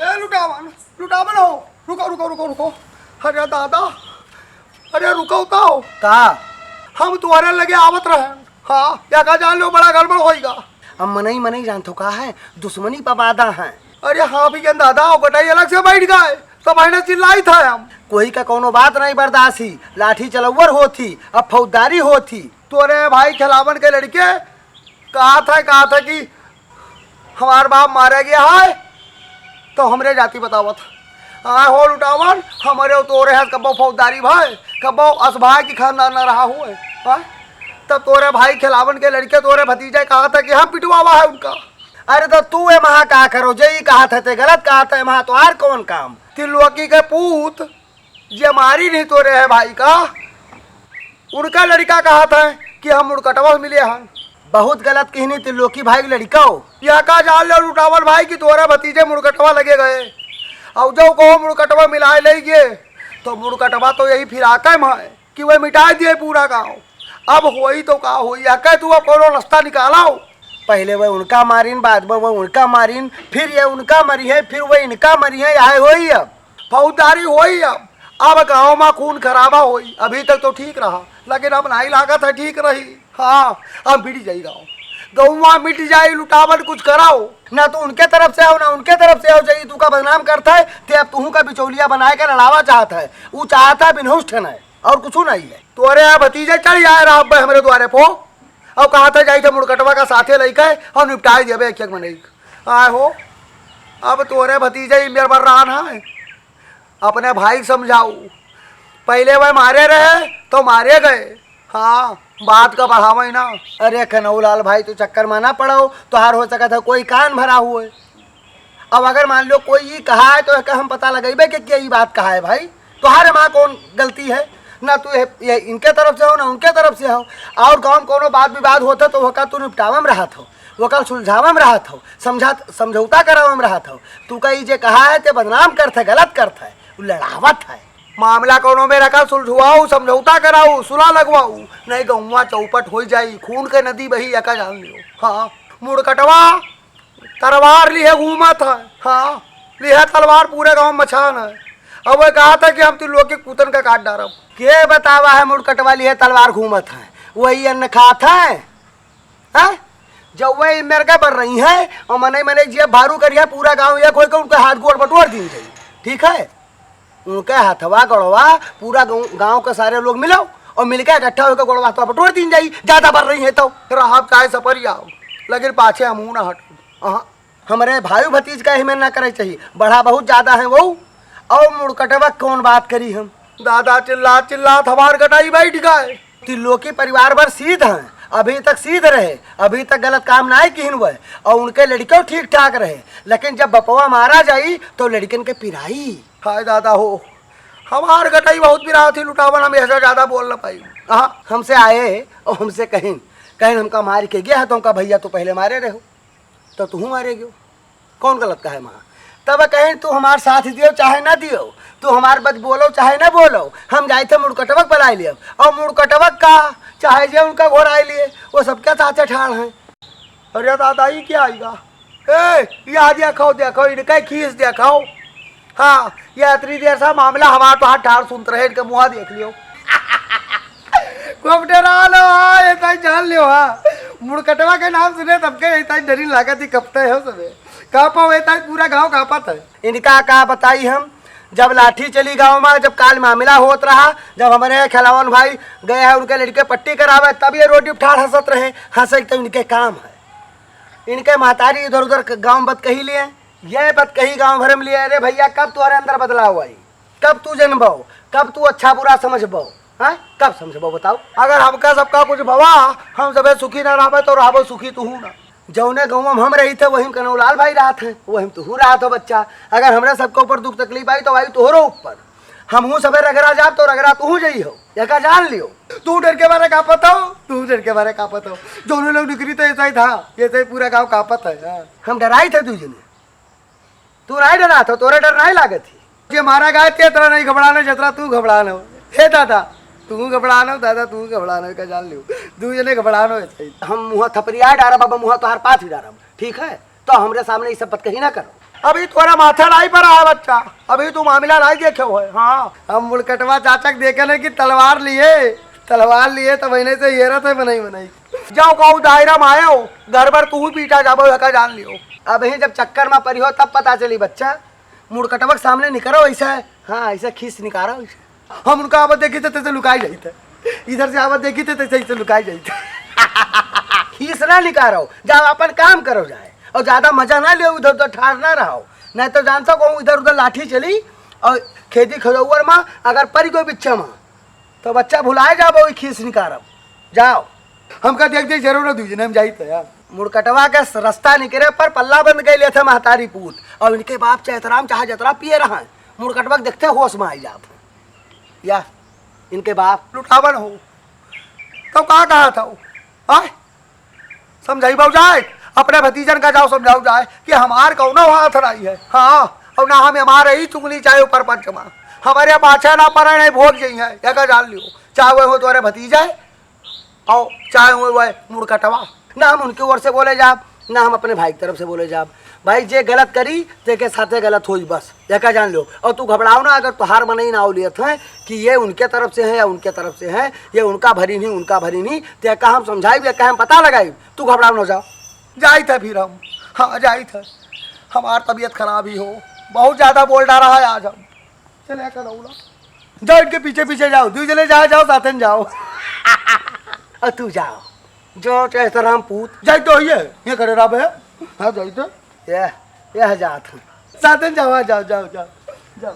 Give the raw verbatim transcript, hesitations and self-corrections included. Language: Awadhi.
ए लुटावन, लुटावन हो, रुको, रुको, रुको, रुको। अरे दादा, अरे रुको तो। का? हम तुम्हारे लगे आवत रहे। हाँ, या का जान लो, बड़ा गड़बड़ होइगा। हम मनई मनई जानत हो का है, दुश्मनी पर बाधा है। अरे हाँ भी दादा, वो गटाई अलग से बैठ गए, तो बहने चिल्लाई था हम। कोई का कोनो बात नहीं बर्दाश्त ही, लाठी चलौवर होत ही, अब फौजदारी होत ही। तोरे भाई खेलावन के लड़के कहा था, कहा था कि हमार बाप मारा गया है, तो हमरे जाति बतावत। हाँ हो लुटावन, हमरे और तोरे हाथ कब्बो फौजदारी भाई, कब्बो अस भाई की खानदान न रहा हुए। हाँ? तब तोरे भाई खेलावन के लड़के, तोरे भतीजे कहा था कि हम पिटवावा है उनका। अरे तो तू ए महा का करो, जे ई कहा था ते गलत कहा था, ए महा तो आर कौन काम? तिलुकी के पूत जे मारी नहीं तोरे है भाई का, उनका लड़का कहा था कि हम मुड़कटवा से मिले हन। बहुत गलत कहनी तिलोकी भाई के लड़का हो। यह का जान ले लुटावल भाई कि तोरे भतीजे मुड़कटवा लगे गए। और जो कहो मुड़कटवा मिलाए ले गए, तो मुड़कटवा तो यही फिराके में है कि वह मिटाए दिए पूरा गांव। अब होई तो का होई, या कह तू अब कोनो रास्ता निकाला हो। पहले वह उनका मारिन, बाद में वह उनका मारिन, फिर ये उनका मरी है, फिर वह इनका मरी है, यह होई अब। फौजदारी होई अब, अब गांव में खून खराबा होई। अभी तक तो ठीक रहा, लेकिन अब नहीं लागत है ठीक रही। हाँ, अब मिट जाई गांव, गौवा मिट जाई। लुटावन कुछ कराओ, ना तो उनके तरफ से आओ, ना उनके तरफ से आओ। जाई तू का बदनाम करता है, ते अब तुहू का बिचौलिया बनाए के लड़ावा चाहता है। वो चाहता है बिनहुस ठन है, और कुछ नहीं है। तोरे भतीजे चढ़ आए रहा अब्बे हमरे द्वारे पो, और कहा था जाई थे मुड़कटवा का साथे लइके और निपटाए देबे एक एक मनई। आए हो, अब तोरे भतीजे ही मेरे पर रान है। अपने भाई के समझाऊ। पहले वह मारे रहे तो मारे गए। हाँ, बात का बढ़ावे ना। अरे कनऊ लाल भाई, तू चक्कर में ना पड़ो, तोहार हो सकत है कोई कान भरा हुए। अब अगर मान लो कोई ई कहा है तो एका हम पता लगइबे कि के ई बात कहा है भाई, तोहारे माँ कौन गलती है? ना तू ये, ये इनके तरफ से हो ना उनके तरफ से हो। और गाँव में कोनो बात विवाद होता तो ओका तू निपटावे में रहत हो, ओका सुलझावे में रहत हो, समझा समझौता करावे में रहत हो। तू का ई जे कहा है ते बदनाम करत है, गलत करत है, उ लड़ावत है। मामला कोनो में रखा, सुलझवाऊ, समझौता कराऊ, सुलह लगवाऊ, नहीं गौवा चौपट हो जाई, खून के नदी बही, एका जान लियो। हाँ, मुड़कटवा तलवार लिहे घूमत है। हाँ, लिहे तलवार, पूरे गांव में मचान है। अब वह कहा था कि हम तिलोकी कुतन का काट डारब। के बतावा है मुड़कटवा लिहे तलवार घूमत है, वही अन्न खात है। हाँ? जब वह मेरे का बर रही है और मने मने जिया भारू करिया, पूरा गांव एक होइके उनके हाथ गोड़ बटोर दीन जाई। ठीक है, उनके हथवा गोड़वा पूरा गाँव, गाँव के सारे लोग मिलो और मिलके इकट्ठा होकर गोड़वा हथवा बटोर दीन जाई, ज्यादा बढ़ रही है तो। रहब चाहे सपरिया हो, लेकिन पाछे हमहू ना हटब। अहाँ, हमरे भाई भतीज का एहमे ना करे चाहिए, बड़ा बहुत ज्यादा है वो। और मुड़कटवा कौन बात करी हम? दादा चिल्ला चिल्ला हमार गटाई बैठ गए। तिलोकी परिवार भर सीध हैं, अभी तक सीध रहे, अभी तक गलत काम नाहीं किहिन हुए, और उनके लड़िको ठीक ठाक रहे, लेकिन जब बपवा मारा जाई तो लड़िकन के पिराई। हाय दादा हो, हमार गटाई बहुत पिरात ही लुटावन, हम ऐसा ज्यादा बोल ना पाई। हाँ, हमसे आए और हमसे कहिन, कहिन हमका मार के गया है तो हमका भैया तू पहले मारे रहो, तो तुहू मारे गयो। कौन गलत कहे महा? तब कहिन तू हमार साथ दियो चाहे ना दियो, तू हमार बत बोलो चाहे ना बोलो, हम जाए थे मुड़कटवक बुलाए लियो, और मुड़कटवक का चाहे जे उनका घोड़ाए लिए, वो सबके साथे ठाड़ हैं। अरे दादा, ई क्या आइगा? ए, या देखो, देखो, इनका खीस देखो। हाँ, ये इतनी देर से मामला हमार तो हाथ ठाड़ सुनत रहे, इनके मुँह देख लियो। खूब डरा लो, हाँ, ये ताई जान लियो, हाँ। मुड़कटवा के नाम सुने तब के ये ताई डरी लागत ही कपते हो सबे। कांपा हुए ताई पूरा गांव कांपत है। इनका का बताई हम, जब लाठी चली गांव में, जब काल मामला होत रहा, जब हमारे खिलावन भाई गए हैं उनके लड़के पट्टी करावे, तब ये रोड ठाड़ हंसत रहे, हंसे तो इनके काम है। इनके महतारी इधर उधर क-, गाँव बतकही लिए, ये बतकही गाँव भर में लिए। अरे भैया, कब तुम्हारे अंदर बदलाव आई? कब तू जनबो? कब तू अच्छा बुरा समझबो? हाँ, कब समझबो बताओ? अगर हमका सबका कुछ भवा, हम सबे सुखी ना रहबे तो रहबो सुखी तू ना। जौने गाँव में हम रही थे, वही में कनौलाल भाई रहत हैं, वही में तू रहत हो बच्चा। अगर हमरे सबके ऊपर दुख तकलीफ आई तो आई तोहरो ऊपर। हमहू सबे रगड़ा जाब तो रगड़ा तू जई हो, एका जान लियो। तू डर के मारे कांपत हो, तू डर के मारे कांपत हो। जौने लोग निकरी तो ऐसा ही था, ऐसा ही पूरा गाँव कांपत है। हाँ। हम डराई थे दू जने, तू नाहीं डरात हो, तोरे डर नाहीं लागत ही। जे मारा गए ते तरह नहीं घबरानो जतरा तू घबरानो। हे दादा, तू घबरानो, दादा तू घबरानो, एका जान लियो। दू जने घबरानो ऐसा ही। हम मुँह थपरिया डारब, अब मुँह तोहार पाथ ही डारब, ठीक है? तो हमरे सामने ई सब बतकही ना करो। अभी तोरा माथा नाहीं परा है बच्चा, अभी तू मामला नाहीं देखे हो है। हाँ, हम मुड़कटवा चाचा के देखे ना कि तलवार लिए, तलवार लिए तो महीने से हेरत है बनाई बनाई। जाओ कहू दायरा में आयो, घर भर तू ही पीटा जाबो, एका जान लियो। अबहीं जब चक्कर में परी हो तब पता चली बच्चा, मुड़कटवा के सामने निकरो ऐसा है, हाँ ऐसा खीस निकारो ऐसा। हम उनका आवत देखी तो तैसे लुकाई जाइत है, इधर से आवत देखी तो तैसे ऐसे लुकाई जाइत है। खीस ना निकारो, जाओ अपन काम करो जाए, और ज्यादा मजा ना लियो, उधर उधर ठाड़ ना रहो, नहीं तो जानता कहूँ इधर उधर लाठी चली और खेती खजौवर में अगर परी गयो बिच्छा में तो बच्चा भुलाए जाबो वही खीस निकारब। जाओ। हमका देख देख जरूर दुई जने हम जाइत है यार। मुड़कटवा के रस्ता निकरे पर पल्ला बंद कर लेते महतारी पूत, और इनके बाप चैतराम चाहे जतरा पिए रहा है, मुड़कटवा के देखते होश में आई जात है। या इनके बाप लुटावन हो तो का कहा था वो? आय? समझाई बाबू जाए, अपने भतीजन का जाओ समझाओ जाए कि हमार कौनो हाथ नहीं है। हाँ, और ना हम हमारे ही चुगली चाहे ऊपर पंच में, हमारे पाछे ना पड़े नहीं भोग जाई है, एका जान लियो, चाहे वो तुम्हारे भतीजा है और चाहे वो वह मुड़कटवा। ना हम उनके ओर से बोले जाब, ना हम अपने भाई की तरफ से बोले जाब। भाई जे गलत करी तेके साथे गलत होई, बस एका जान लो। और तू घबराओ ना, अगर तोहार मनई ना हो लियत है कि ये उनके तरफ से है या उनके तरफ से है, ये उनका भरी नहीं उनका भरी नहीं, तेका हम समझाई, एका हम पता लगाई, तू घबराओ ना, जाओ। जाइत है फिर हम, हाँ जाइत है, हमार तबीयत खराब ही हो, बहुत ज्यादा बोल डारा है आज हम। चले एका रौला, जाओ इनके पीछे पीछे जाओ, दुई जने जाओ, जाओ साथन जाओ। और तू जाओ, जो चैतराम पूत। जाइत तो है, ये करे रहा है। हाँ जाइत है। यह, यह जात है। साथन जाओ, हाँ, जाओ जाओ जाओ जाओ।